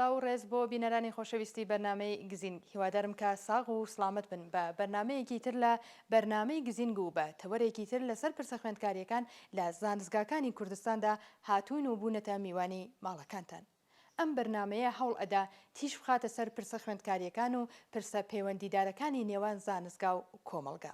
سڵاو و ڕێز بۆ بینەرانی خۆشەویستی بەرنامەی گزینگ هیوادارم کە ساغ و سڵامەت بن بە بەرنامەیەکی تر لە بەرنامەی گزینگ و بە تەوەرێکی تر لەسەر پرسە خوێندکاریەکان لە زانستگاکانی کوردستاندا هاتوون و بوونەتە میوانی ماڵەکانتان. ئەم بەرنامەیە هەوڵ ئەدا تیش بخاتە سەر پرسە خوێندکاریەکان و پرسە پەیوەندیدارەکانی نێوان زانستگا و کۆمەڵگا.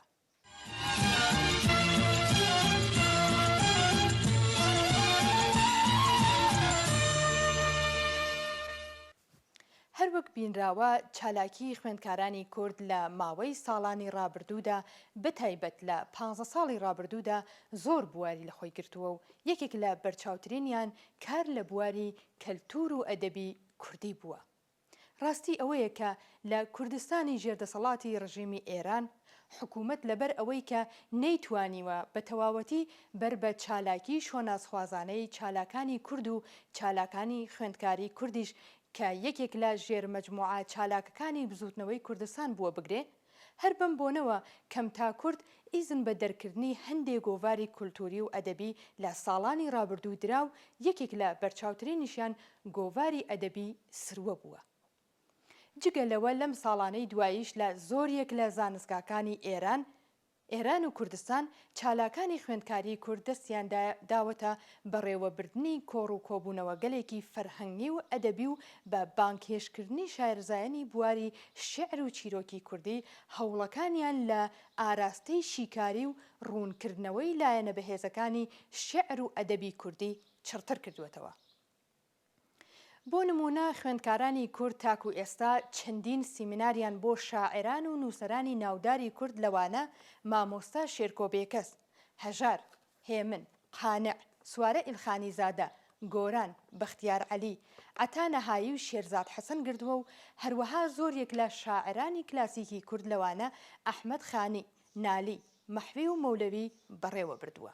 هەروەک بینراوە چالاکیی خوێندکارانی کورد لە ماوەی ساڵانی ڕابردوودا بەتایبەت لە پانزە ساڵی ڕابردوودا زۆر بواری لە خۆی گرتووە و یەکێک لە بەرچاوترینیان کار لە بواری کەلتوور و ئەدەبی کوردی بووە. ڕاستی ئەوەیە کە لە کوردستانی ژێر دەسەڵاتی ڕژیمی ئێران، حکوومەت لەبەر ئەوەی کە نەیتوانیوە بە تەواوەتی بەر بە چالاکیی شۆناسخوازانەی چالاکانی کورد و چالاکانی خوێندکاری کوردیش کە یەکێک لە ژێرمەجموعە چالاکەکانی بزووتنەوەی کوردستان بووە بگرێ، هەر بەم بۆنەوە کەم تا کورت ئیزن بە دەرکردنی هەندێ گۆڤاری کولتووری و ئەدەبی لە ساڵانی ڕابردوو درا و یەکێک لە بەرچاوترینیشیان گۆڤاری ئەدەبی سروە بووە. جگە لەوە لەم ساڵانەی دواییش لە زۆریەک لە زانستگاکانی ئێران، ئێران و کوردستان چالاکانی خوێندکاریی کورد دەستیان داوەتە بەڕێوەبردنی کۆڕ و کۆبوونەوەگەلێکی فەرهەنگی و ئەدەبی و بە بانگهێشتکردنی شارەزایانی بواری شیعر و چیرۆکی کوردی هەوڵەکانیان لە ئاراستەی شیکاری و ڕوونکردنەوەی لایەنە بەهێزەکانی شیعر و ئەدەبی کوردی چڕتر کردووەتەوە. بۆ نموونە خوێندکارانی کورد تاکو ئێستا چەندین سیمیناریان بۆ شاعێران و نووسەرانی ناوداری کورد لەوانە مامۆستا شێرکۆ بێکەس، هەژار، هێمن، قانع، سوارە ئیلخانیزادە، گۆران، بەختیار عەلی، عەتا نەهایی و شێرزاد حەسەن گردووە و هەروەها زۆریەک لە شاعێرانی کلاسیکی کورد لەوانە ئەحمەد خانی، نالی، مەحوی و مەولەوی بەڕێوە بردووە.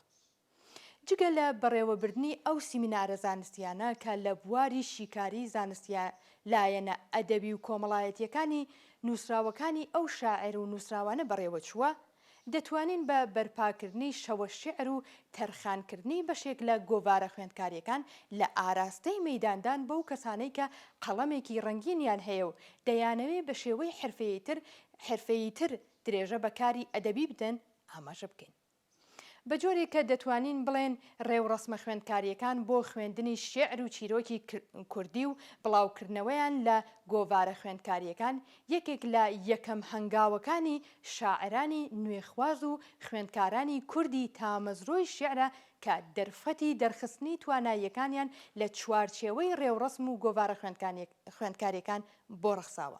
جگە لە بەڕێوەبردنی ئەو سیمینارە زانستییانە کە لە بواری شیکاریی زانستییە لایەنە ئەدەبی و کۆمەڵایەتییەکانی نووسراوەکانی ئەو شاعێر و نووسراوانە بەڕێوە چووە، دەتوانین بە بەرپاکردنی شەوە شیعر و تەرخانکردنی بەشێک لە گۆڤارە خوێندکارییەکان لە ئاراستەی مەیداندان بەو کەسانەی کە قەڵەمێکی ڕەنگینیان هەیە و دەیانەوێ بە شێوەی حرفەییتر حرفەییتر درێژە بە کاری ئەدەبی بدەن ئاماژە بکەین. بە جۆرێک کە دەتوانین بڵێن ڕێوڕەسمە خوێندکارییەکان بۆ خوێندنی شیعر و چیرۆکی کوردی و بڵاوکردنەوەیان لە گۆڤارە خوێندکارییەکان یەکێک لە یەکەم هەنگاوەکانی شاعرانی نوێخواز و خوێندکارانی کوردی تامەزرۆی شیعرە کە دەرفەتی دەرخستنی تواناییەکانیان لە چوارچێوەی ڕێوڕەسم و گۆڤارە خوێندکارییەکان بۆ ڕەخساوە.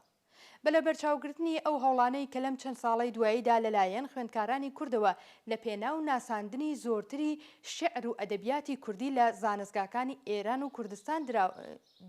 بە لەبەرچاوگرتنی ئەو هەوڵانەی کە لەم چەند ساڵەی دواییدا لەلایەن خوێندکارانی کوردەوە لە پێناو ناساندنی زۆرتری شیعر و ئەدەبیاتی کوردی لە زانستگاکانی ئێران و کوردستان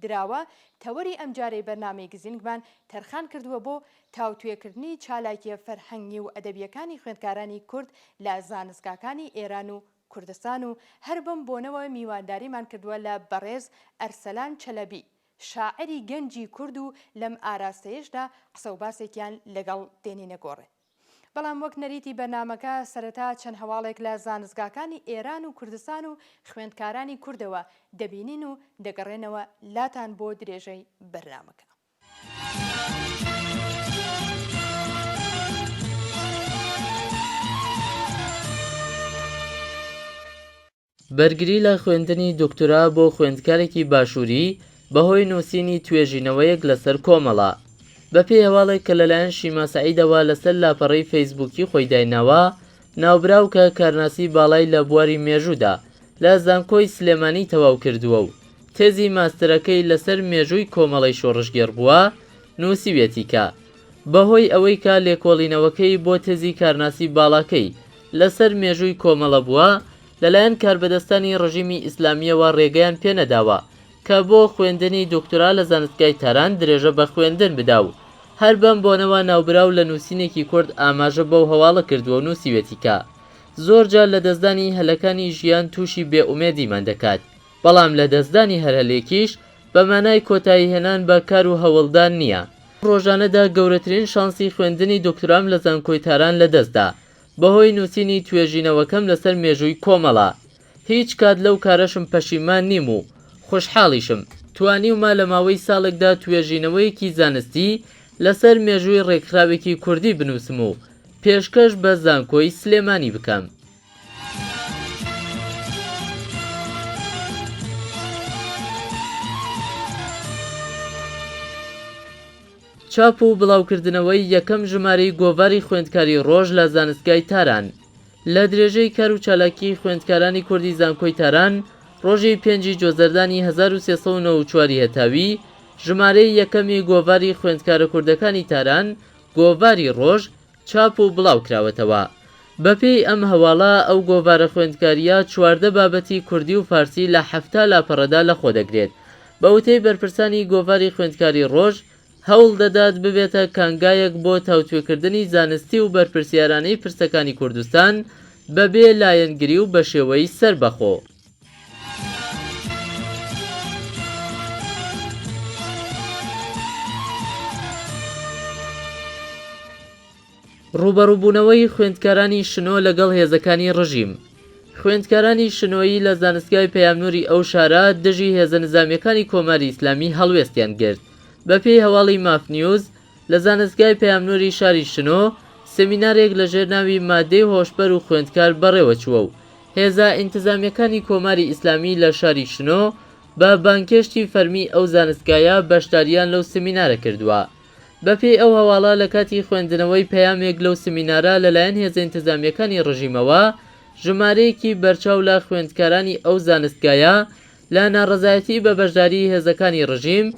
دراوە، تەوەری ئەمجارەی بەرنامەی گزینگمان تەرخان کردووە بۆ تاوتوێکردنی چالاکییە فەرهەنگی و ئەدەبییەکانی خوێندکارانی کورد لە زانستگاکانی ئێران و کوردستان و هەر بەم بۆنەوە میوانداریمان کردووە لە بەڕێز ئەرسەلان چەلەبی، شاعری گەنجی کورد و لەم ئاراستەیەشدا قسەوباسێکیان لەگەڵ دێنینە گۆڕێ. بەڵام وەک نەریتی بەرنامەکە سەرەتا چەند هەواڵێک لە زانستگاکانی ئێران و کوردستان و خوێندکارانی کوردەوە دەبینین و دەگەڕێنەوە لاتان بۆ درێژەی بەرنامەکە. بەرگری لە خوێندنی دوکتورا بۆ خوێندکارێکی باشووری بەهۆی نووسینی توێژینەوەیەک لەسەر کۆمەڵە. بەپێی هەواڵێک کە لەلایەن شیما سەعیدەوە لەسەر لاپەڕەی فەیسبووکی خۆی دایناوە، ناوبراو کە کارناسی باڵای لە بواری مێژوودا لە زانکۆی سلێمانی تەواو کردووە و تێزی ماستەرەکەی لەسەر مێژووی کۆمەڵەی شۆڕشگێڕ بووە، نووسیویەتی کە بەهۆی ئەوەی کە لێکۆڵینەوەکەی بۆ تێزی کارناسی باڵاکەی لەسەر مێژووی کۆمەڵە بووە، لەلایەن کاربەدەستانی ڕژیمی ئیسلامییەوە ڕێگەیان پێ نەداوە کە بۆ خوێندنی دوکتورا لە زانستگای تاران درێژە بە خوێندن بدا و هەر بەم بۆنەوە ناوبراو لە نووسینێکی کورت ئاماژە بەو هەواڵە کردووە و نووسیوێتی کە زۆر جار لەدەستدانی هەلەکانی ژیان تووشی بێ ئومێدیمان دەکات بەڵام لەدەستدانی هەر هەلێکیش بە مانای کۆتاییهێنان بە کار و هەوڵدان نییە. ڕۆژانەدا گەورەترین شانسی خوێندنی دوکتورام لە زانکۆی تاران لەدەستدا بەهۆی نووسینی توێژینەوەکەم لەسەر مێژووی کۆمەڵە. هیچ کات لەو کارەشم پەشیمان نیم و خوشحاڵیشم. توانیومە لە ماوەی ساڵێکدا توێژینەوەیەکی زانستی لەسەر مێژووی ڕێکخراوێکی کوردی بنووسم و پێشکەش بە زانکۆی سلێمانی بکەم. چاپ و بڵاوکردنەوەی یەکەم ژمارەی گۆڤاری خوێندکاری ڕۆژ لە زانستگای تاران. لە درێژەی کار و چالاکیی خوێندکارانی کوردی زانکۆی تاران، ڕۆژی پێنجی جۆزەردانی 1394 ی هەتاوی، ژمارەی یەکەمی گۆڤاری خوێندکارە کوردەکانی تاران، گۆڤاری ڕۆژ، چاپ و بڵاو کراوەتەوە. بە پێی ئەم هەواڵە، ئەو گۆڤارە خوێندکارییە 14 بابەتی کوردی و فارسی لە 70 لاپەڕەدا لە خۆ دەگرێت. بە وتەی بەرپرسانی گۆڤاری خوێندکاری ڕۆژ، هەوڵ دەدات ببێتە کانگایەک بۆ تاوتوێکردنی زانستی و بەرپرسیارانەی پرسەکانی کوردستان بە بێ لایەنگری و بە شێوەی سەربەخۆ. ڕووبەڕووبوونەوەی خوێندکارانی شنۆ لەگەڵ هێزەکانی ڕژیم خوێندکارانی شنۆیی لە زانستگای پەیامنووری ئەو شارە دژی هێزە نزامییەکانی کۆماری ئیسلامی هەڵوێستیان گرت. بەپێی هەواڵی ماف نیوز، لە زانستگای پەیامنووری شاری شنۆ سمینارێک لەژێر ناوی مادەی هۆشبەر و خوێندکار بەڕێوە چووە و هێزە ئینتزامییەکانی کۆماری ئیسلامی لە شاری شنۆ بە بانگهێشتی فەرمیی ئەو زانستگایە بەشدارییان لەو سمینارە کردووە. بەپێی ئەو هەواڵە لە کاتی خوێندنەوەی پەیامێک لەو سمینارە لەلایەن هێزە ئینتزامییەکانی ڕژیمەوە ژمارەیەکی بەرچاو لە خوێندکارانی ئەو زانستگایە لە ناڕەزایەتی بە بەشداریی هێزەکانی ڕژیم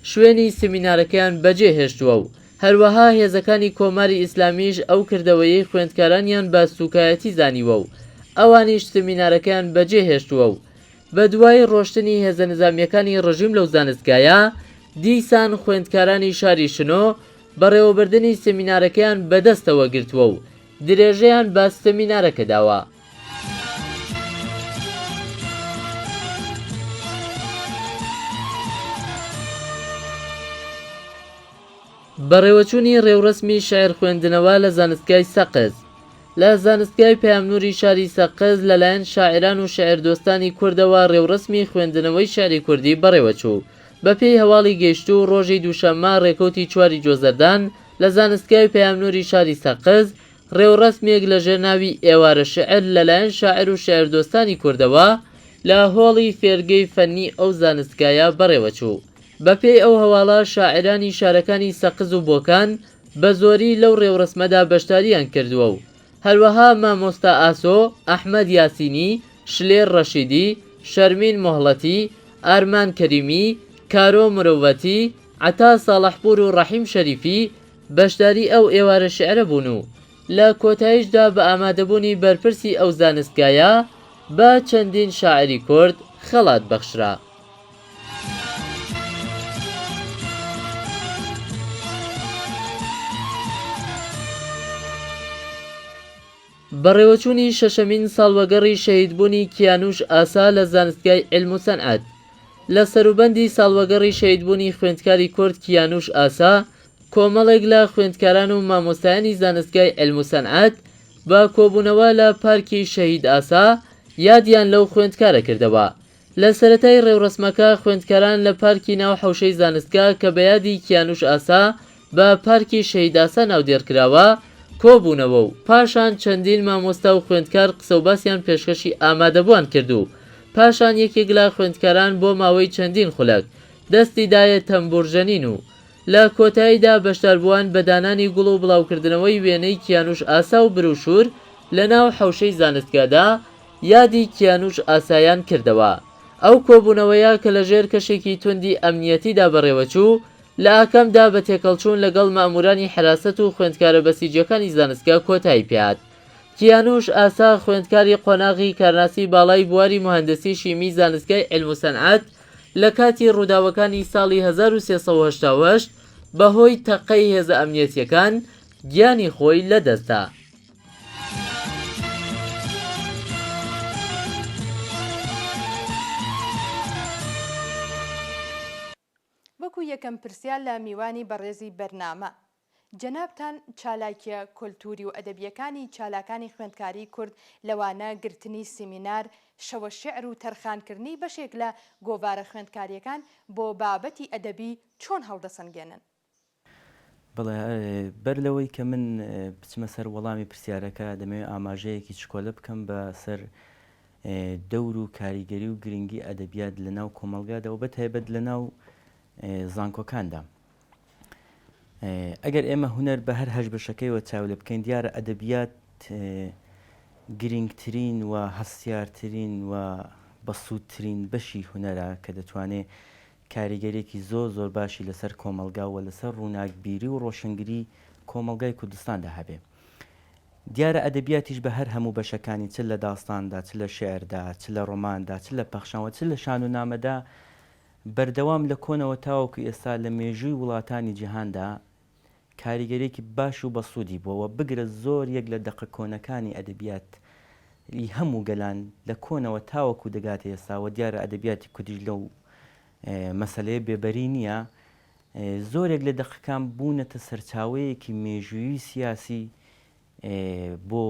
شوێنی سمینارەکەیان بەجێ هێشتووە و هەروەها هێزەکانی کۆماری ئیسلامیش ئەو کردەوەیەی خوێندکارانیان بە سووکایەتی زانیوە و ئەوانیش سمینارەکەیان بەجێ هێشتووە و بە دوای ڕۆشتنی هێزە نزامییەکانی ڕژیم لەو زانستگایە، دیسان خوێندکارانی شاری شنۆ بەڕێوەبردنی سمینارەکەیان بەدەستەوە گرتووە و درێژەیان بە سمینارەکە داوە. بەڕێوەچوونی ڕێوڕەسمی شیعر خوێندنەوە لە زانستگای سەقز لە زانستگای پەیامنووری شاری سەقز لەلایەن شاعیران و شیعردۆستانی کوردەوە ڕێوڕەسمی خوێندنەوەی شیعری کوردی بەڕێوەچوو. بەپێی هەواڵی گەیشتوو ڕۆژی دووشەممە ڕێکەوتی چواری جۆزەردان لە زانستگای پەیامنووری شاری سەقز ڕێوڕەسمێک لەژێر ناوی ئێوارە شیعر لەلایەن شاعیر و شیعردۆستانی کوردەوە لە هۆڵی فێرگەی فەنی ئەو زانستگایە بەڕێوەچوو. بەپێی ئەو هەواڵە شاعیرانی شارەکانی سەقز و بۆکان بە زۆری لەو ڕێوڕەسمەدا بەشدارییان کردووە و هەروەها مامۆستا ئاسۆ، ئەحمەد یاسینی، شلێر ڕەشیدی، شەرمین مۆهڵەتی، ئارمان کەریمی، کارۆ مروەتی، عەتا ساڵحپوور و ڕەحیم شەریفی بەشداری ئەو ئێوارە شیعرە بوون و لە کۆتاییشدا بە ئامادەبوونی بەرپرسی ئەو زانستگایە بە چەندین شاعیری کورد خەڵات بەخشرا. بەڕێوەچوونی شەشەمین ساڵوەگەڕی شەهیدبوونی کیانوش ئاسا لە زانستگای عیلم و سەنعەت لە سەروبەندی ساڵوەگەڕی شەهیدبوونی خوێندکاری کورد کیانوش ئاسا، کۆمەڵێک لە خوێندکاران و مامۆستایانی زانستگای عیلم و سەنعەت بە کۆبوونەوە لە پارکی شەهید ئاسا یادیان لەو خوێندکارە کردەوە. لە سەرەتای ڕێوڕەسمەکە خوێندکاران لە پارکی ناو حەوشەی زانستگا کە بە یادی کیانوش ئاسا بە پارکی شەهید ئاسا ناودێڕ کراوە کۆبوونەوە و پاشان چەندین مامۆستا و خوێندکار قسەوباسیان پێشکەشی ئامادەبووان کرد و پاشان یەکێک لە خوێندکاران بۆ ماوەی چەندین خولەک دەستی دایە تەمبوورژەنین و لە کۆتاییدا بەشداربووان بە دانانی گوڵ و بڵاوکردنەوەی وێنەی کیانوش ئاسا و بروشور لە ناو حەوشەی زانستگادا یادی کیانوش ئاسایان کردەوە. ئەو کۆبوونەوەیە کە لە ژێر کەشێکی توندی ئەمنییەتیدا بەڕێوەچوو، لە ئاکامدا بە تێکەڵچوون لەگەڵ مەئموورانی حەراسەت و خوێندکارە بەسیجییەکانی زانستگا کۆتایی پێهات. کیانوش ئاسا خوێندکاری قۆناغی کارناسی باڵای بواری موهەندسی شیمی زانستگای عیلم و سەنعەت لە کاتی ڕووداوەکانی ساڵی 1388 بە هۆی تەقەی هێزە ئەمنییەتییەکان گیانی خۆی لە دەست دا. وەکو یەکەم پرسیار لە میوانی بەڕێزی بەرنامە. جەنابتان چالاکیە کۆلتوری و ئەدەبیەکانی چالاکانی خوێندکاری کورد لەوانە گرتنی سیمینار، شەوە شیعر و تەرخانکردنی بەشێک لە گۆڤارە خوێندکاریەکان بۆ بابەتی ئەدەبی چۆن هەڵدەسەنگێنن؟ بەڵێ، بەر لەوەی کە من بچمە سەر وەڵامی پرسیارەکە، دەمەوێت ئاماژەیەکی چکۆلە بکەم بە سەر دەور و کاریگەری و گرنگی ئەدەبیات لە ناو کۆمەڵگادا و بە تایبەت لە ناو زانکۆکاندا. ئەگەر ئێمە هونەر بە هەر هەشت بەشەکەیەوە چاو لێ بکەین، دیارە ئەدەبیات گرنگترین و هەستیارترین و بەسوودترین بەشی هونەرە کە دەتوانێت کاریگەریەکی زۆر زۆر باشی لەسەر کۆمەڵگا و لەسەر ڕووناکبیری و ڕۆشنگری کۆمەڵگای کوردستاندا هەبێ. دیارە ئەدەبیاتیش بە هەر هەموو بەشەکانی چ لە داستاندا، چ لە شیعردا، چ لە ڕۆماندا، چ لە پەخشان و چ لە شانۆنامەدا بەردەوام لە کۆنەوە تاوەکو ئێستا لە مێژووی وڵاتانی جیهاندا کاریگەریەکی باش و بەسوودی بووە و بگرە زۆر یەک لە دەقە کۆنەکانی ئەدەبیات ی هەموو گەلان لە کۆنەوە تاوەکو دەگاتە ئێستا و دیارە ئەدەبیاتی کوردیش لەو مەسەلەیە بێبەری نییە زۆرێک لە دەقەکان بوونەتە سەرچاوەیەکی مێژوویی سیاسی بۆ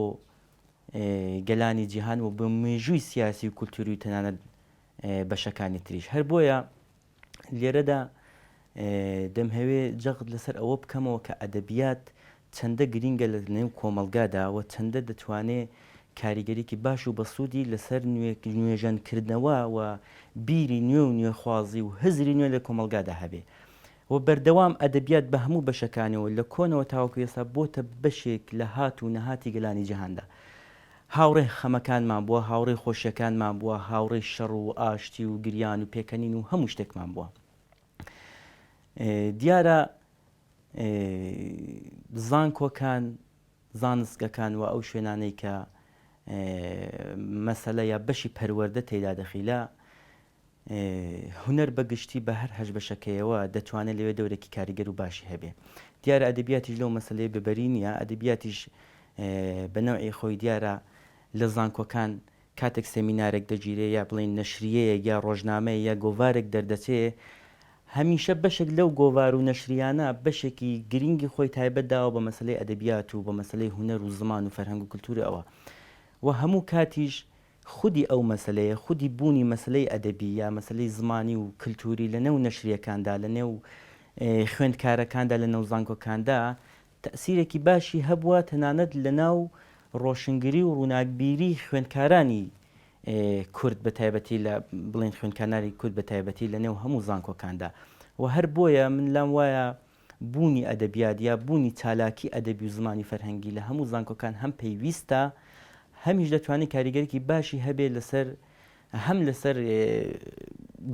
گەلانی جیهان و بۆ مێژووی سیاسی و کولتوری و تەنانەت بەشەکانی تریش هەر بۆیە لێرەدا دەمهەوێ جەغت لەسەر ئەوە بکەمەوە کە ئەدەبیات چەندە گرینگە لە نێو کۆمەڵگادا و چەندە دەتوانێ کاریگەریی باش و بەسوودی لەسەر نوێژەنکردنەوە و بیری نوێ و نوێخوازی و هزری نوێ لە کۆمەڵگادا هەبێ و بەردەوام ئەدەبیات بە هەموو بەشەکانیەوە لە کۆنەوە تاوەکو ئێستا بۆتە بەشێک لە هات و نەهاتی گەلانی جیهاندا. هاوڕێی خەمەکانمان بووە، هاوڕێی خۆشیەکانمان بووە، هاوڕێی شەڕ و ئاشتی و گریان و پێکەنین و هەموو شتێکمان بووە. دیارە زانکۆکان، زانستگەکان و ئەو شوێنانەی کە مەسەلە یا بەشی پەروەردە تێیدا دەخیلە، هونەر بە گشتی بە هەر هەشت بەشەکەیەوە دەتوانێت لەوێ دەورێکی کاریگەر و باشی هەبێ. دیارە ئەدەبیاتیش لەو مەسەلەیە بێبەری نییە، ئەدەبیاتیش بە نەوعی خۆی دیارە لە زانکۆکان کاتێک سێمینارێک دەگیرێ یا بڵێین نەشریەیەک یا ڕۆژنامەیە یا گۆڤارێک دەردەچێ هەمیشە بەشێک لەو گۆڤار و نەشریانە بەشێکی گرینگی خۆی تایبەت داوە بە مەسەلەی ئەدەبیات و بە مەسەلەی هونەر و زمان و فەرهەنگ و کلتوری ئەوە و هەموو کاتیش خودی ئەو مەسەلەیە، خودی بوونی مەسەلەی ئەدەبی یا مەسەلەی زمانی و کلتووری لە نێو نەشریەکاندا، لە نێو خوێندکارەکاندا، لە نێو زانکۆکاندا تەئسیرێکی باشی هەبووە، تەنانەت لە ناو ڕۆشنگری و ڕووناکبیری خوێندکارانی کورد بە تایبەتی لە بڵێین خوێندکارانی کورد بە تایبەتی لە نێو هەموو زانکۆکاندا و هەر بۆیە من لام وایە بوونی ئەدەبیات یا بوونی چالاکی ئەدەبی و زمانی فەرهەنگی لە هەموو زانکۆکان هەم پەیویستە هەمیش دەتوانێت کاریگەرێکی باشی هەبێت لەسەر هەم لەسەر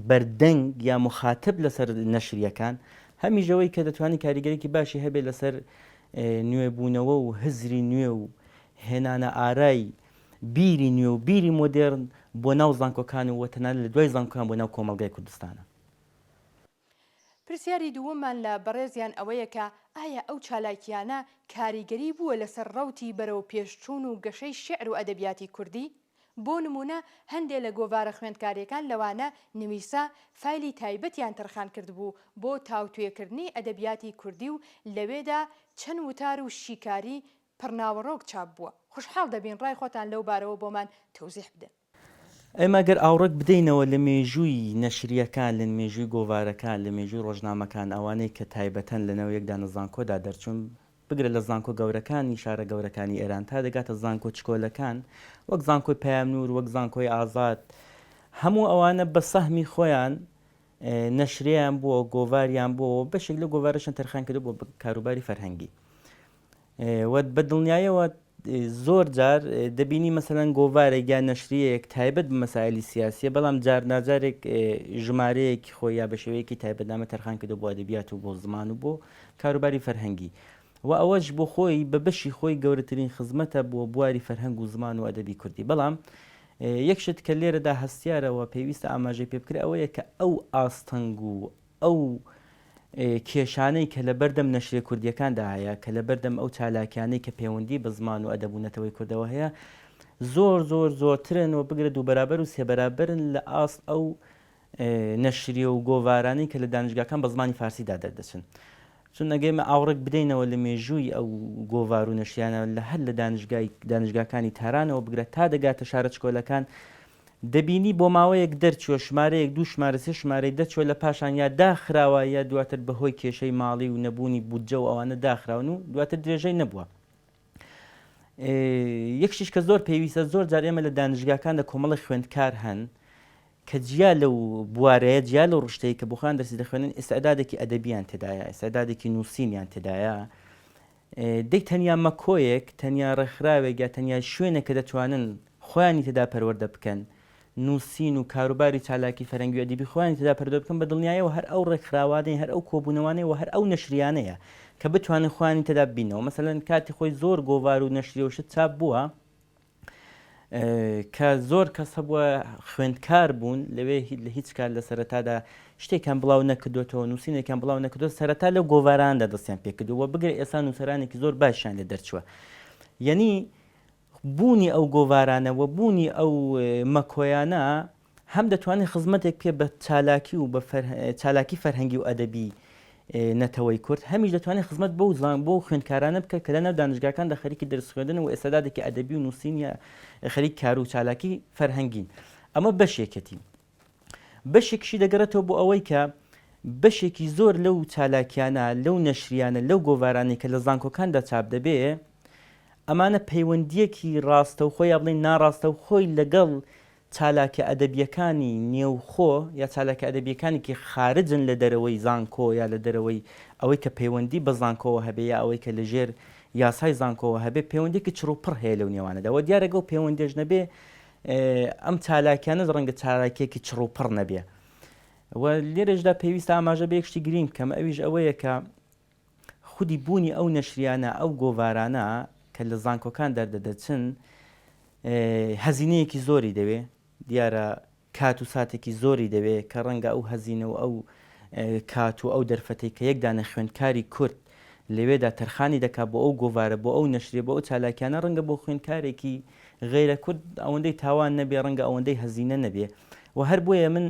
بەردەنگ یا مخاتب لەسەر نەشریەکان هەمیش ئەوەی کە دەتوانێت کاریگەرێکی باشی هەبێت لەسەر نوێبوونەوە و هزری نوێ و هێنانە ئارای بیری نوێ و بیری مۆدێرن بۆ ناو زانکۆکان و تەنانەت لە دوای زانکۆکان بۆ ناو کۆمەڵگای کوردستانە. پرسیاری دووەممان لە بەڕێزیان ئەوەیە کە ئایا ئەو چالاکییانە کاریگەری بووە لەسەر ڕەوتی بەرەو پێشچوون و گەشەی شیعر و ئەدەبیاتی کوردی؟ بۆ نموونە هەندێ لە گۆڤارە خوێندکارییەکان لەوانە نویسە فایلی تایبەتیان تەرخان کردبوو بۆ تاوتوێکردنی ئەدەبیاتی کوردی و لەوێدا چەند وتار و شیکاری پڕناوەڕۆک چاپ بووە. خوشحاڵ دەبین ڕای خۆتان لەو بارەوە بۆمان تەوزیح بدەن. ئێمە گەر ئاوڕێک بدەینەوە لە مێژووی نەشریەکان، لە مێژووی گۆڤارەکان، لە مێژووی ڕۆژنامەکان، ئەوانەی کە تایبەتەن لە ناو یەک دانە زانکۆدا دەرچوون، بگرە لە زانکۆ گەورەکانی شارە گەورەکانی ئێران تا دەگاتە زانکۆ چکۆلەکان وەک زانکۆی پەیام نوور، وەک زانکۆی ئازاد، هەموو ئەوانە بە سەهمی خۆیان نەشریەیان بووە، گۆڤاریان بووە و بەشێک لەو گۆڤارەشیان تەرخان کردووە بۆ کاروباری فەرهەنگی. و بە دڵنیایەوە زۆر جار دەبینی مەسەلەن گۆڤارێک یا نەشریەیەک تایبەت بە مەسایلی سیاسیە بەڵام جار ناجارێک ژمارەیەکی خۆی یا بە شێوەیەکی تایبەتنامە تەرخان کردو بۆ ئەدەبیات و بۆ زمان و بۆ کاروباری فەرهەنگی و ئەوەش بۆ خۆی بە بەشی خۆی گەورەترین خزمەتە بۆ بواری فەرهەنگ و زمان و ئەدەبی کوردی بەڵام یەک شت کە لێرەدا هەستیارەوە پێویستە ئاماژەی پێ بکرێت ئەوەیە کە ئەو ئاستەنگ و ئەو کێشانەی کە لەبەردەم نەشرە کوردییەکاندا هەیە، کە لەبەردەم ئەو چالاکیانەی کە پێوەندی بە زمان و ئەدەب و نەتەوەی کوردەوە هەیە، زۆر زۆر زۆرترن و بگرە دووبەرابەر و سێبەرابەرن لە ئاست ئەو نەشریە و گۆڤارانەی کە لە دانشگاکان بە زمانی فارسیدا دەردەچن. چون ئەگەر ئێمە ئاوڕێک بدەینەوە لە مێژووی ئەو گۆڤار و نەشریانە لە هەر لە دانشگای دانشگاکانی تارانەوە بگرە تا دەگاتە شارە چکۆلەکان دەبینی بۆ ماوەیەک دەرچووە شمارەیەک دوو شمارە سێ شمارەی دەرچووە لە پاشان یا داخراوە یا دواتر بە هۆی کێشەی ماڵی و نەبوونی بودجە و ئەوانە داخراون و دواتر درێژەی نەبووە. یەک شتیش کە زۆر پێویستە زۆر جار ئێمە لە دانشگاکاندا کۆمەڵی خوێندکار هەن کە جیا لەو بوارەیە جیا لەو ڕشتەی کە بۆ خۆیان دەرسی دەخوێنن ئیسعدادێکی ئەدەبیان تێدایە ئیسعدادێکی نووسینیان تێدایە دەی تەنیا مەکۆیەک تەنیا ڕێکخراوێک یا تەنیا شوێنێک کە دەتوانن خۆیانی تێدا پەروەردە بکەن نووسین و کاروباری چالاکی فەرەنگی و ئەدیبی خۆیانی تێدا پەروەردە بکەن بە دڵنیایەوە هەر ئەو ڕێکخراوانەی هەر ئەو کۆبوونەوانەی و هەر ئەو نەشریانەیە کە بتوانن خۆیانی تێدا ببینەوە مەسەلەن کاتی خۆی زۆر گۆڤار و نەشریە و شت چاپ بووە کە زۆر کەس هەبووە خوێندکار بوون لەوێ لە هیچ کات لە سەرەتادا شتێکیان بڵاو نەکردوێتەوە نووسینێکیان بڵاو نەکردو سەرەتا لەو گۆڤاراندا دەستیان پێکردووە بگرە ئێستا نووسەرانێکی زۆر باشیان لێ دەرچووە یعنی بوونی ئەو گۆڤارانە و بوونی ئەو مەکۆیانە هەم دەتوانێت خزمەتێک بکێت بە چالاکی و بە چالاکی فەرهەنگی و ئەدەبی نەتەوەی کورد، هەمیش دەتوانێت خزمەت بەو زان بۆ خوێندکارانە بکات کە لەناو دانشگاکاندا خەریکی دەرس خوێندن و ئێستادادێکی ئەدەبی و نووسین یا خەریک کار و چالاکی فەرهەنگین. ئەمە بەشێکەتی. بەشێکیشی دەگەڕێتەوە بۆ ئەوەی کە بەشێکی زۆر لەو چالاکیانە، لەو نەشریانە، لەو گۆڤارانەی کە لە زانکۆکاندا چاپ دەبێ، ئەمانە پەیوەندییەکی ڕاستەوخۆ یا بڵێین ناڕاستەوخۆی لەگەڵ چالاکە ئەدەبییەکانی نێوخۆ یا چالاکە ئەدەبییەکانی کە خارجن لە دەرەوەی زانکۆ یا لە دەرەوەی ئەوەی کە پەیوەندی بە زانکۆوە هەبێ یا ئەوەی کە لە ژێر یاسای زانکۆوە هەبێ پەیوەندییەکی چڕوپڕ هەیە لەو نێوانەدا و دیارە گەو پەیوەندیش نەبێ ئەم چالاکیانە ڕەنگە چالاکییەکی چڕوپڕ نەبێ و لێرەشدا پێویستە ئاماژە بە یەک شتی گرینگ بکەم ئەویش ئەوەیە کە خودی بوونی ئەو نەشریانە، ئەو گۆڤارانە کە لە زانکۆکان دەردەدەچن هەزینەیەکی زۆری دەوێ، دیارە کات و ساتێکی زۆری دەوێ کە ڕەنگە ئەو هەزینە و ئەو کات و ئەو دەرفەتەی کە یەک دانە خوێندکاری کورد لەوێدا تەرخانی دەکا بۆ ئەو گۆڤارە، بۆ ئەو نەشریە، بۆ ئەو چالاکیانە ڕەنگە بۆ خوێندکارێکی غەیرە کورد ئەوەندەی تاوان نەبێ، ڕەنگە ئەوەندەی هەزینە نەبێ و هەر بۆیە من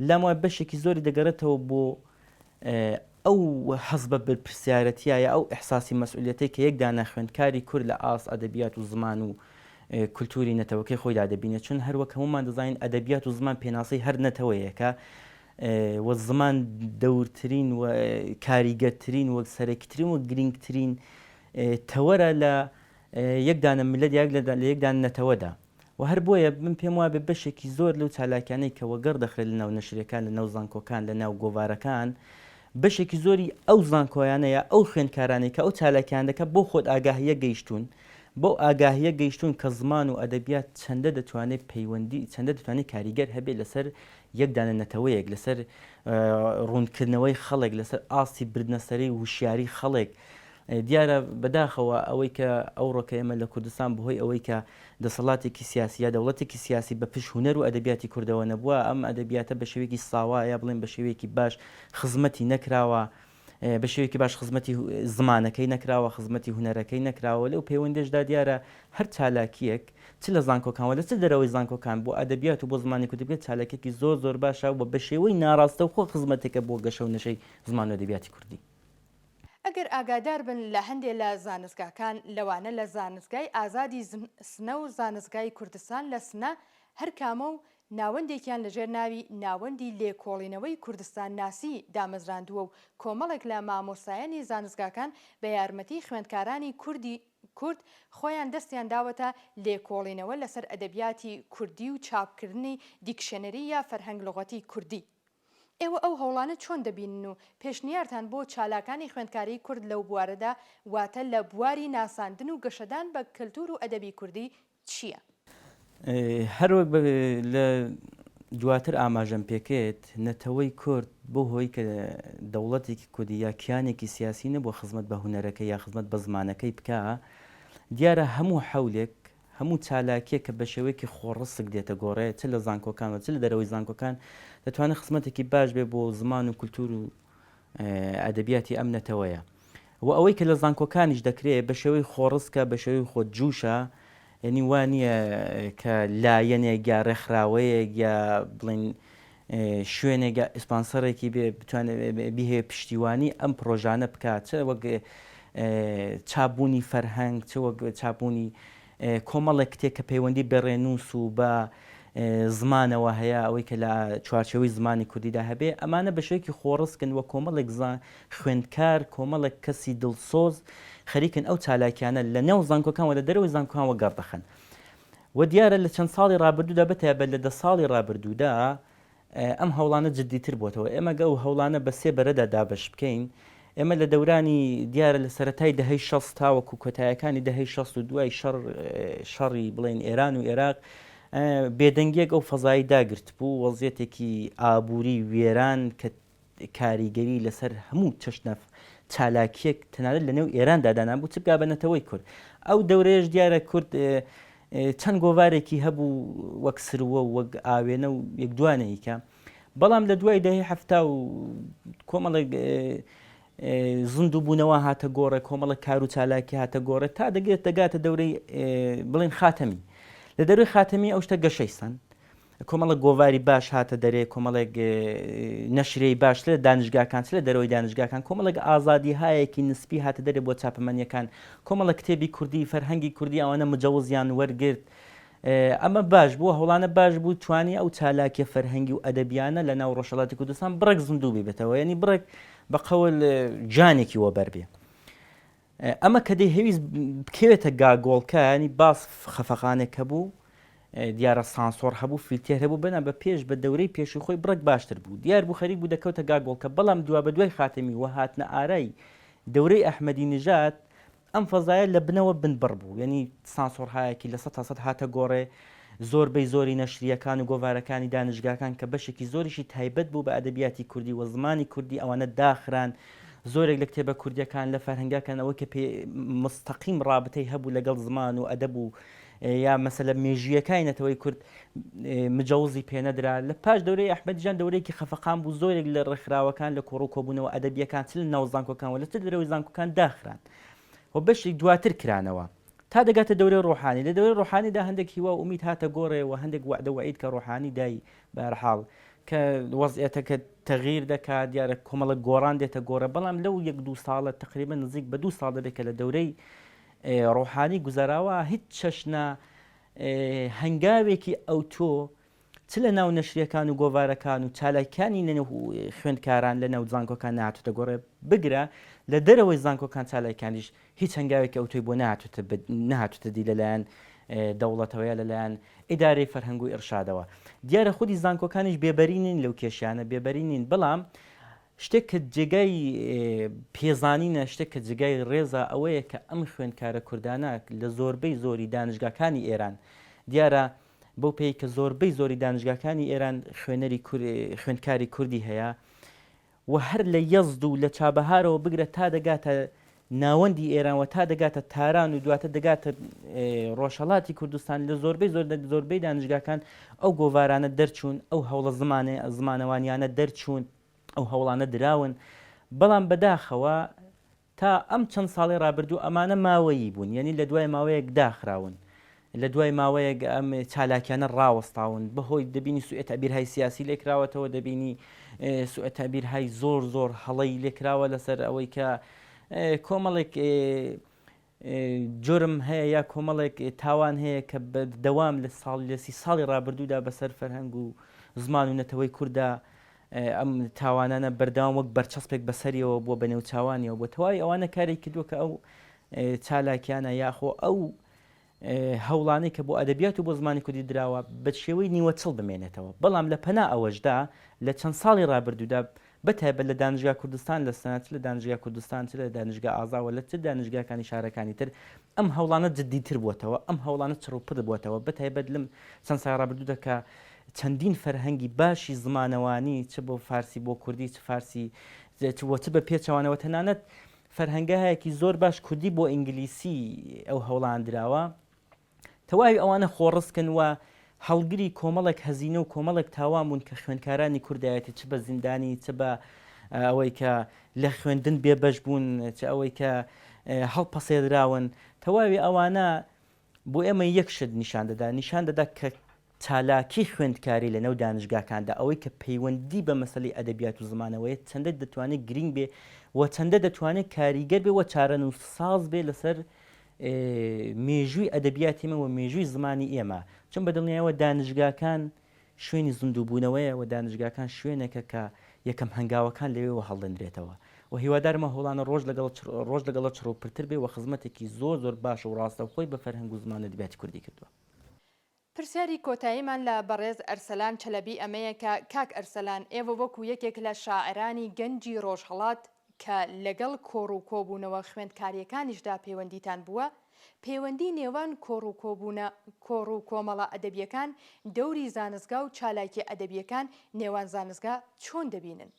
لام وایە بەشێکی زۆری دەگەڕێتەوە بۆ ئەو هەست بە بەرپرسیارەتییە یا ئەو ئیحساسی مەسئولیەتەی کە یەک دانە خوێندکاری کورد لە ئاست ئەدەبیات و زمان و کولتووری نەتەوەکەی خۆیدا دەبینێت چون هەر وەک هەموومان دەزانین ئەدەبیات و زمان پێناسەی هەر نەتەوەیەکە و زمان دەورترین و کاریگەرترین و سەرەکیترین و گرینگترین تەوەرە لە یەک دانە میللەت یا لە یەک دانە نەتەوەدا. و هەر بۆیە من پێم وابێ بەشێکی زۆر لەو چالاکیانەی کە وەگەڕ دەخرێت لە ناو نەشریەکان، لە ناو زانکۆکان، لە ناو گۆڤارەکان، بەشێکی زۆری ئەو زانکۆیانە یا ئەو خوێندکارانەی کە ئەو چالاکیان دەکەن بەو خۆدئاگاهییە گەیشتوون، بەو ئاگاهییە گەیشتوون کە زمان و ئەدەبیات چەندە دەتوانێت پەیوەندی، چەندە دەتوانێت کاریگەر هەبێت لەسەر یەک دانە نەتەوەیەک، لەسەر ڕوونکردنەوەی خەڵک، لەسەر ئاستی بردنەسەری وشیاری خەڵک. دیارە بەداخەوە ئەوەی کە ئەوڕۆکە ئێمە لە کوردستان بەهۆی ئەوەی کە دەسەڵاتێکی سیاسی یا دەوڵەتێکی سیاسی بە پشت هونەر و ئەدەبیاتی کوردەوە نەبووە، ئەم ئەدەبیاتە بە شێوەیەکی ساوا یا بڵێین بە شێوەیەکی باش خزمەتی نەکراوە، بە شێوەیەکی باش خزمەتی زمانەکەی نەکراوە، خزمەتی هونەرەکەی نەکراوە. لەو پەیوەندەشدا دیارە هەر چالاکییەک چ لە زانکۆکان و لە چ دەرەوەی زانکۆکان بۆ ئەدەبیات و بۆ زمانی کوردی بکرێت چالاکییەکی زۆر زۆر باشە و بە شێوەی ناڕاستەوخۆ خزمەتێکە بۆ گەشە و نەشەی زمان و ئەدەبیاتی کوردی. ئەگەر ئاگادار بن لە هەندێ لە زانستگاکان لەوانە لە زانستگای ئازادی سنە و زانستگای کوردستان لە سنە هەر کامە و ناوەندێکیان لە ژێر ناوی ناوەندی لێکۆڵینەوەی کوردستانناسی دامەزراندووە و کۆمەڵێک لە مامۆستایانی زانستگاکان بە یارمەتی خوێندکارانی کوردی کورد خۆیان دەستیان داوەتە لێکۆڵینەوە لەسەر ئەدەبیاتی کوردی و چاپکردنی دیکشنەری یا فەرهەنگ لغەتی کوردی. ئێوە ئەو هەوڵانە چۆن دەبینن و پێشنیارتان بۆ چالاکانی خوێندکاریی کورد لەو بوارەدا، واتە لە بواری ناساندن و گەشەدان بە کەلتوور و ئەدەبی کوردی چییە؟ هەر وەک لە دواتر ئاماژەم پێکرد، نەتەوەی کورد بەو هۆی کە دەوڵەتێکی کوردی یا کیانێکی سیاسی نەبووە خزمەت بە هونەرەکەی یا خزمەت بە زمانەکەی بکا، دیارە هەموو حەولێک هەموو چالاکییەک کە بە شێوەیەکی خۆڕسک دێتە گۆڕێ، چ لە زانکۆکان و چ لە دەرەوەی زانکۆکان، دەتوانێت خزمەتێکی باش بێ بۆ زمان و کولتوور و ئەدەبیاتی ئەم نەتەوەیە. و ئەوەی کە لە زانکۆکانیش دەکرێ بە شێوەی خۆڕسکە، بە شێوەی خۆجووشە، یەنی وا نییە کە لایەنێک یا ڕێکخراوەیەک یا بڵێین. شوێنێک یا ئیسپانسەرێکی بێ بتوانێت بیهەوێ پشتیوانی ئەم پرۆژانە بکات چ وەک چاپبوونی فەرهەنگ چ وەک چاپبوونی کۆمەڵێک کتێب کە پەیوەندی بە ڕێنووس و بە زمانەوە هەیە ئەوەی کە لە چوارچێوەی زمانی کوردیدا هەبێ ئەمانە بە شێوەیەکی خۆڕسکن و کۆمەڵێک خوێندکار کۆمەڵێک کەسی دڵسۆز خەریکن ئەو چالاکیانە لە نێو زانکۆکان و لە دەرەوەی زانکۆکان وەگەڕ دەخەن. و دیارە لە چەند ساڵی ڕابردوودا بەتایبەت لە دە ساڵی ڕابردوودا ئەم هەوڵانە جددیتر بۆتەوە. ئێمە گەر ئەو هەوڵانە بە سێ بەرەدا دابەش بکەین، ئێمە لە دەورانی دیارە لە سەرەتای دەهەی 60 تاوەکو کۆتایەکانی دەهەی 60 و دوای شەڕ شەڕی بڵێین ئێران و ئێراق بێدەنگیەک ئەو فەزای داگرتبوو، وەزیەتێکی ئابووری وێران کە کاریگەری لەسەر هەموو چەشنە چالاکییەک تەنانەت لە نێو ئێراندا دانابوو چ بگا بە نەتەوەی کورد. ئەو دەورەیەش دیارە کورد چەند گۆڤارێکی هەبوو وەک سروە و وەک ئاوێنە و یەک دوانەیکە. بەڵام لە دوای دەهەی حەفتا و کۆمەڵێک زیندووبوونەوە هاتە گۆڕێ، کۆمەڵێک کار و چالاکی هاتە گۆڕێ تا دەگێت دەگاتە دەورەی بڵێن خاتەمی. لە دەورەی خاتەمی ئەو شتە گەشەی سەند. کۆمەڵێک گۆڤاری باش هاتە دەرێ، کۆمەڵێک نەشریەی باش چ لە دانشگاکان چ لە دەرەوەی دانشگاکان، کۆمەڵێک ئازادیهایەکی نسبی هاتە دەرێ بۆ چاپەمەنیەکان، کۆمەڵێک کتێبی کوردی، فەرهەنگی کوردی ئەوانە مجەوزیان وەرگرت. ئەمە باش بوو، هەوڵانە باش بوو، توانی ئەو چالاکیە فەرهەنگی و ئەدەبیانە لە ناو ڕۆژهەڵاتی کوردستان بڕێک زیندوو ببێتەوە، یانی بڕێک بە قەول گیانێکی وەبەر بێ. ئەمە کە دەیهەویست بکەوێتە گاگۆڵکە ینی باس خەفەقانێک هەبوو دیارە سانسۆر هەبوو فیلتێر هەبوو بەنا بە پێش بە دەورەی پێشی خۆی بڕێک باشتر بوو دیار بوو خەریک بوو دەکەوتە گاگۆڵکە بەڵام دوا بە دوای خاتەمی و هاتنە ئارای دەورەی ئەحمەدی نژاد ئەم فەزایە لە بنەوە بنبڕ بوو یعنی سانسۆرهایەکی لە 100 هاتە گۆڕێ زۆربەی زۆری نەشریەکان و گۆڤارەکانی دانشگاکان کە بەشێکی زۆریشی تایبەت بوو بە ئەدەبیاتی کوردی و زمانی کوردی ئەوانە داخران زۆرێک لە کتێبە کوردیەکان لە فەرهەنگەکان ئەوەی کە پێ مستەقیم ڕابتەی هەبوو لەگەڵ زمان و ئەدەب و یا مەسەلە مێژوویەکانی نەتەوەی کورد مجەوزی پێنەدرا لە پاش دەورەی ئەحمەدیجان دەورەیەکی خەفەقان بوو زۆرێک لە ڕێکخراوەکان لە کۆڕ و کۆبوونەوە ئەدەبیەکان چ لە ناو زانکۆکان و لە چ دەرەوەی زانکۆکان داخران و بەشێک دواتر کرانەوە تا دەگاتە دەورەی ڕۆحانی لە دەورەی ڕۆحانیدا هەندێک هیوا و ئومید هاتە گۆڕێ و هەندێک وەعدە وەعید کە ڕۆحانی دای بەهەرحاڵ کە وەزعیەتەکە تەغیر دەکات دیارە کۆمەڵە گۆڕان دێتە گۆڕێ بەڵام لەو یەک دوو ساڵە تقریبا نزیک بە دوو ساڵ دەبێت کە لە دەورەی ڕۆحانی گوزەراوە هیچ چەشنە هەنگاوێکی ئەوتۆ چ لە ناو نەشریەکان و گۆڤارەکان و چالاکیانی لە نێو خوێندکاران لە ناو زانکۆکان نهاتوتە گۆڕێ بگرە لە دەرەوەی زانکۆکان چالاکیانیش هیچ هەنگاوێکی ئەوتۆی بۆ نەهاتوتە نەهاتوتە دی لەلایەن دەوڵەتەوە یا لەلایەن ئیدارەی فەرهەنگ و ئیڕشادەوە. دیارە خودی زانکۆکانیش بێبەری نین لەو کێشانە، بێبەری نین، بەڵام شتێک کە جێگای پێزانینە، شتێک کە جێگای ڕێزە ئەوەیە کە ئەم خوێندکارە کوردانە لە زۆربەی زۆری دانشگاکانی ئێران، دیارە بەو پێی کە زۆربەی زۆری دانشگاکانی ئێران خوێنەری خوێندکاری کوردی هەیە، و هەر لە یەزد و لە چابەهارەوە بگرە تا دەگاتە ناوەندی ئێران و تا دەگاتە تاران و دواتر دەگاتە ڕۆژهەڵاتی کوردستان لە زۆربەی زۆر زۆربەی دانشگاکان ئەو گۆڤارانە دەرچوون ئەو هەوڵە زمانە زمانەوانیانە دەرچوون ئەو هەوڵانە دراون بەڵام بەداخەوە تا ئەم چەند ساڵەی ڕابردوو ئەمانە ماوەیی بوون، یەنی لە دوای ماوەیەک داخراون، لە دوای ماوەیەک ئەم چالاکیانە ڕاوەستاون، بەهۆی دەبینی سوء تەعبیرهای سیاسی لێکراوەتەوە، دەبینی سوء تەعبیرهای زۆر زۆر هەڵەی لێکراوە لەسەر ئەوەی کە کۆمەڵێک جرم هەیە یا کۆمەڵێک تاوان هەیە کە بەردەوام لە ساڵ لە سی ساڵی ڕابردوودا بەسەر فەرهەنگ و زمان و نەتەوەی کووردا ئەم تاوانانە بەردەوام وەک بەرچەسپێک بەسەریەوە بووە بە نێوچاوانیەوە بووە تەواوی ئەوانە کاری کردووە کە ئەو چالاکیانە یاخۆ ئەو هەوڵانەی کە بۆ ئەدەبیات و بۆ زمانی کوردی دراوە بە شێوەی نیوەچڵ بمێنێتەوە بەڵام لە پەنا ئەوەشدا لە چەند ساڵی ڕابردوودا بە تایبەت لە دانشگا کوردستان لە سنە چ لە دانشگا کوردستان چ لە دانشگا ئازاوە لە چ دانشگاکانی شارەکانی تر ئەم هەوڵانە جدیتر بووەتەوە ئەم هەوڵانە چڕوپڕ بووەتەوە بە تایبەت لەم چەند ساڵی ڕابردوودا کە چەندین فەرهەنگی باشی زمانەوانی چ بۆ فارسی بۆ کوردی چ فارسی و چ بە پێچەوانەوە تەنانەت فەرهەنگایەکی زۆر باش کوردی بۆ ئینگلیسی ئەو هەوڵان دراوە تەواوی ئەوانە خۆڕسکن و هەڵگری کۆمەڵێک هەزینە و کۆمەڵێک تاوان بوون کە خوێندکارانی کوردایەتی چ بە زیندانی چ بە ئەوەی کە لە خوێندن بێبەش بوون چ ئەوەی کە هەڵپەسێدراون تەواوی ئەوانە بۆ ئێمە یەک شت نیشان دەدا، نیشان دەدا کە چالاکی خوێندکاری لە نێو دانشگاکاندا ئەوەی کە پەیوەندی بە مەسەلەی ئەدەبیات و زمانەوەیە چەندە دەتوانێت گرینگ بێ و چەندە دەتوانێت کاریگەر بێ و چارەنووسساز بێ لەسەر مێژووی ئەدەبیاتی ئێمە و مێژووی زمانی ئێمە چون بە دڵنیایەوە دانشگاکان شوێنی زیندووبوونەوەیە و دانشگاکان شوێنێکە کە یەکەم هەنگاوەکان لەوێوە هەڵدەنرێتەوە و هیوادارم ئەو هەوڵانە ڕۆژ لەگەڵ ڕۆژ لەگەڵە چڕ و پرتر بێ و خزمەتێکی زۆر زۆر باش و ڕاستەوخۆی بە فەرهەنگ و زمان و ئەدەبیاتی کوردی کردووە. پرسیاری کۆتاییمان لە بەڕێز ئەرسەلان چەلەبی ئەمەیە کە کاک ئەرسەلان ئێوە وەکو یەکێک لە شاعرانی گەنجی ڕۆژهەڵات کە لەگەڵ کۆڕ و کۆبوونەوە خوێندکارییەکانیشدا پەیوەندیتان بووە، پەیوەندی نێوان کۆڕ و کۆبوونە کۆڕ و کۆمەڵە ئەدەبییەکان دەوری زانستگا و چالاکییە ئەدەبییەکان نێوان زانستگا چۆن دەبینن؟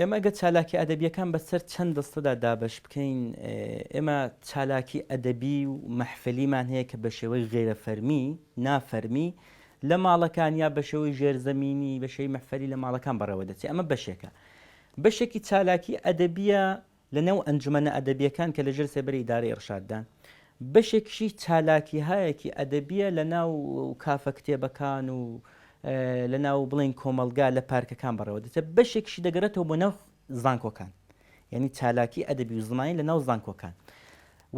ئێمە گەر چالاکی ئەدەبییەکان بەسەر چەند دەستەدا دابەش بکەین، ئێمە چالاکی ئەدەبی و مەحفەلیمان هەیە کە بە شێوەی غەیرە فەرمی، نافەرمی، لە ماڵەکان یا بە شێوەی ژێرزەمینی، بە شێوەی مەحفەلی لە ماڵەکان بەڕێوە دەچێت، ئەمە بەشێکە. بەشێکی چالاکی ئەدەبییە لە نێو ئەنجومەنە ئەدەبییەکان کە لە ژێر سێبەری ئیدارەی ئیڕشاددان. بەشێکیشی چالاکیهایەکی ئەدەبییە لە ناو کافە کتێبەکان و لە ناو بڵێین کۆمەڵگا لە پارکەکان بەڕێوە دەچێت. بەشێکیشی دەگەڕێتەوە بۆ ناو زانکۆکان. یانی چالاکی ئەدەبی و زمانی لە ناو زانکۆکان.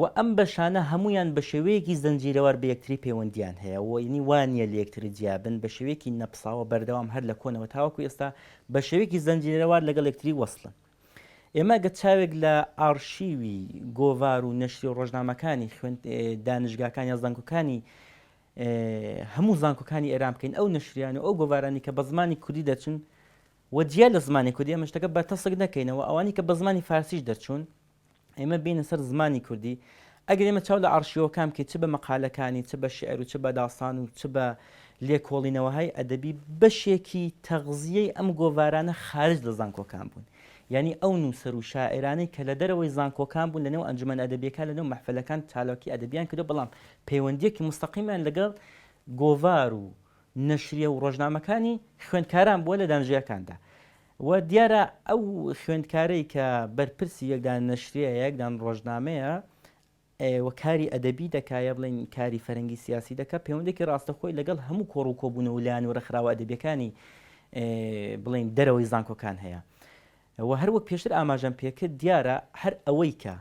و ئەم بەشانە هەموویان بە شێوەیەکی زنجیرەوار بە یەکتری پەیوەندییان هەیە و یانی وا نییە لە یەکتری جیا بن، بە شێوەیەکی نەپساوە بەردەوام هەر لە کۆنەوە تاوەکو ئێستا بە شێوەیەکی زنجیرەوار لەگەڵ یەکتری وەسڵن. ئێمە گەر چاوێک لە ئاڕشیوی گۆڤار و نەشری و ڕۆژنامەکانی خوێند دانشگاکان یا زانکۆکانی هەموو زانکۆکانی ئێران بکەین ئەو نەشریان و ئەو گۆڤارانی کە بە زمانی کوردی دەچن و جیا لە زمانی کوردی ئەمە شتەکە بەرتەسک نەکەینەوە ئەوانی کە بە زمانی فارسیش دەرچوون ئێمە بینە سەر زمانی کوردی ئەگەر ئێمە چاو لە ئاڕشیوەکان بکەین چ بە مەقالەکانی چ بە شیعر و چ بە داستان و چ بە لێکۆڵینەوەهای ئەدەبی بەشێکی تەغزیەی ئەم گۆڤارانە خارج لە زانکۆکان بوون یانی ئەو نووسەر و شاعیرانەی کە لە دەرەوەی زانکۆکان بوون لەنێو ئەنجومەن ئەدەبیەکان لەنێو مەحفەلەکان چالاکی ئەدەبیان کردووە بەڵام پەیوەندیەکی موستەقیمیان لەگەڵ گۆڤار و نەشریە و ڕۆژنامەکانی خوێندکاران بووە لە دانشگاکاندا و دیارە ئەو خوێندکارەی کە بەرپرسی یەک دانە نەشریە یا یەک دانە ڕۆژنامەیە و کاری ئەدەبی دەکا یا بڵێین کاری فەرەنگی سیاسی دەکا پەیوەندێکی ڕاستەخۆی لەگەڵ هەموو کۆڕ و کۆبوونەوە و لایەن و ڕێکخراوە ئەدەبیەکانی بڵێین دەرەوەی زانکۆکان هەیە و هەر وەک پێشتر ئاماژەم پێکرد دیارە هەر ئەوەی کە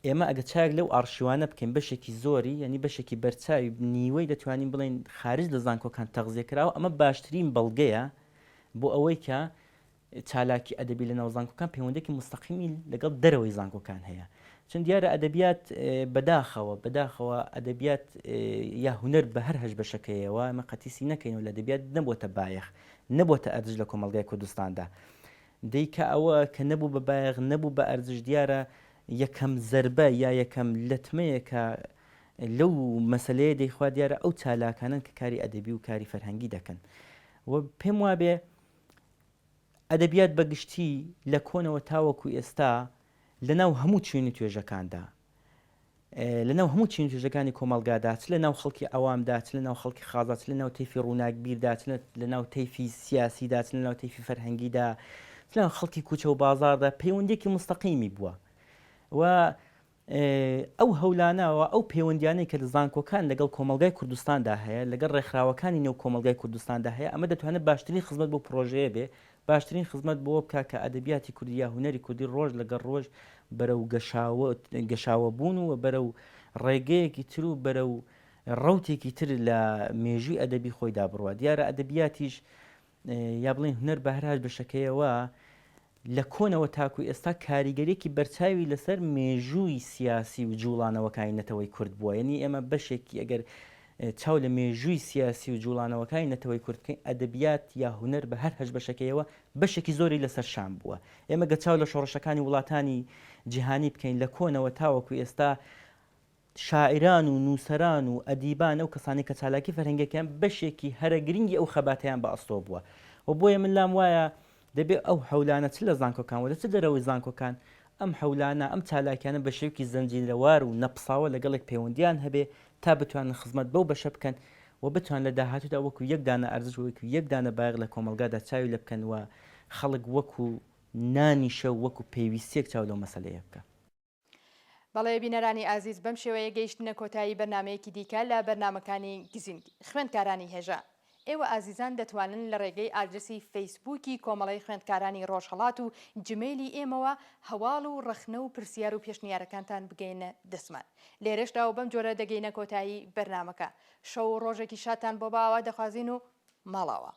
ئێمە ئەگەر چاوێک لەو ئاڕشیوانە بکەین بەشێکی زۆری یانی بەشێکی بەرچاوی نیوەی دەتوانین بڵێین خارج لە زانکۆکان تەغزیە کراوە ئەمە باشترین بەڵگەیە بۆ ئەوەی کە چالاکی ئەدەبی لە ناو زانکۆکان پەیوەندێکی مستەقیمی لەگەڵ دەرەوەی زانکۆکان هەیە چون دیارە ئەدەبیات بەداخەوە بەداخەوە ئەدەبیات یا هونەر بە هەر هەش بەشەکەیەوە ئەمە قەتیسی نەکەینەوە لە ئەدەبیات نەبووەتە بایەخ نەبووەتە ئەرزش لە کۆمەڵگای کوردستاندا دەی کە ئەوە کە نەبوو بە بایەخ نەبوو بە ئەرزش دیارە یەکەم زەربە یا یەکەم لەتمەیە کە لەو مەسەلەیە دەیخوا دیارە ئەو چالاکانەن کە کاری ئەدەبی و کاری فەرهەنگی دەکەن و پێم وابێ ئەدەبیات بە گشتی لە کۆنەوە تاوەکو ئێستا لەناو هەموو چین و توێژەکاندا لەناو هەموو چین و توێژەکانی کۆمەڵگادا، چ لەناو خەڵکی عەوامدا، چ لەناو خەڵکی خازا، چ لەناو تەیفی ڕووناکبیردا، چ لەناو تەیفی سیاسیدا، چ لەناو تەیفی فەرهەنگیدا، چ لەناو خەڵکی کوچە و بازاڕدا پەیوەندییەکی موستەقیمی بووە و ئەو هەولانە و ئەو پەیوەندیانەی کە لە زانکۆکان لەگەڵ کۆمەڵگای کوردستاندا هەیە، لەگەڵ ڕێکخراوەکانی نێو کۆمەڵگای کوردستاندا هەیە، ئەمە دەتوانێت باشترین خزمەت بۆ پڕۆژەیە بێ باشترین خزمەت بەوە بکا کە ئەدەبیاتی کوردی یا هونەری کوردی ڕۆژ لەگەڵ ڕۆژ بەرەو گەشاوە گەشاوەبوون و بەرەو ڕێگەیەکی تر و بەرەو ڕەوتێکی تر لە مێژووی ئەدەبی خۆیدا بڕوا. دیارە ئەدەبیاتیش یا بڵێین هونەر بە هەر هاش بەشەکەیەوە لە کۆنەوە تاکو ئێستا کاریگەریەکی بەرچاوی لەسەر مێژووی سیاسی و جوڵانەوەکانی نەتەوەی کورد بووە یەنی ئێمە بەشێکی ئەگەر چاو لە مێژووی سیاسی و جوڵانەوەکانی نەتەوەی کورد بکەین ئەدەبیات یا هونەر بە هەر هەشت بەشەکەیەوە بەشێکی زۆری لەسەر شان بووە ئێمە گەر چاو لە شۆڕشەکانی وڵاتانی جیهانی بکەین لە کۆنەوە تاوەکو ئێستا شاعیران و نووسەران و ئەدیبان ئەو کەسانەی کە چالاکی فەرهەنگیەکەیان بەشێکی هەرە گرنگی ئەو خەباتەیان بە ئەستۆ بووە و بۆیە من لام وایە دەبێ ئەو حەولانە چ لە زانکۆکان و لە چ دەرەوەی زانکۆکان ئەم حەولانە ئەم چالاکیانە بە شێوکی زەنجیرەوار و نەپساوە لەگەڵێک پەیوەندیان هەبێ تا بتوانن خزمەت بەو بەشە بکەن و بتوان لە داهاتوودا وەکو یەک دانە ئەرزش و وەکو یەک دانە بایەخ لە کۆمەڵگادا چاوی لێ بکەن و خەڵک وەکو نانی شەو وەکو پێویستیەک چاو لەو مەسەلەیە بکا. بەڵێ بینەرانی ئازیز بەم شێوەیە گەیشتینە کۆتایی بەرنامەیەکی دیکە لە بەرنامەکانی گزینگ. خوێندکارانی هێژا ئێوە ئازیزان دەتوانن لە ڕێگەی ئادرسی فەیسبووکی کۆمەڵەی خوێندکارانی ڕۆژهەڵات و جمەیلی ئێمەوە هەواڵ و ڕەخنە و پرسیار و پێشنیارەکانتان بگەیەنە دەستمان. لێرەشدا و بەم جۆرە دەگەینە کۆتایی بەرنامەکە. شەو و ڕۆژێکی شادتان بۆ بە ئاوات دەخوازین و ماڵاوا.